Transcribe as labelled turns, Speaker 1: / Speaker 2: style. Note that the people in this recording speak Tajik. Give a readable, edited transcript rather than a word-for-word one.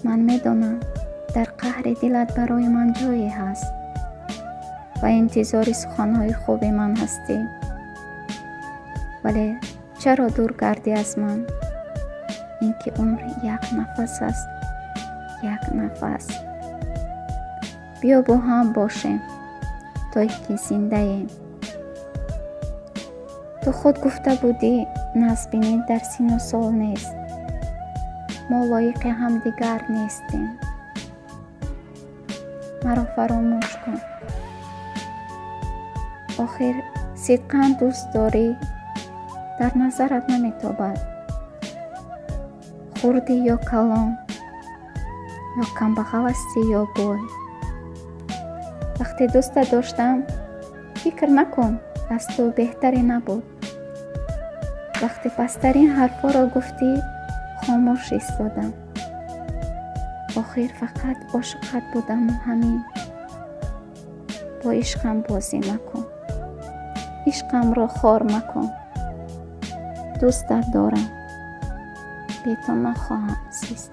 Speaker 1: Ман медонам, дар қаъри дилат барои ман ҷое ҳаст ва интизори суханҳои хуби ман ҳастӣ. Вале чаро дур гардӣ аз ман? Ин ки умр як нафас аст, як нафас. Биё, бо ҳам бошем, то ки зиндаем. Ту худ гуфта будӣ, наздбинӣ дар синну сол нест. Мо лоиқи ҳамдигар нестем. Маро фаромӯш кун. Охир сидқан дӯст дорӣ, дар назарат наметобад, хурдӣ ё калон, ё камбағал ҳастӣ ё бой. Вақте дӯстат доштам, фикр накун, аз ту беҳтаре набуд. Вақте пасттарин ҳарфҳоро гуфтӣ, хомӯш истодам. Охир фақат ошиқат будаму ҳамин. Бо ишқам бозӣ макун, ишқамро хор макун. Дӯстат дорам, бе ту нахоҳам зист.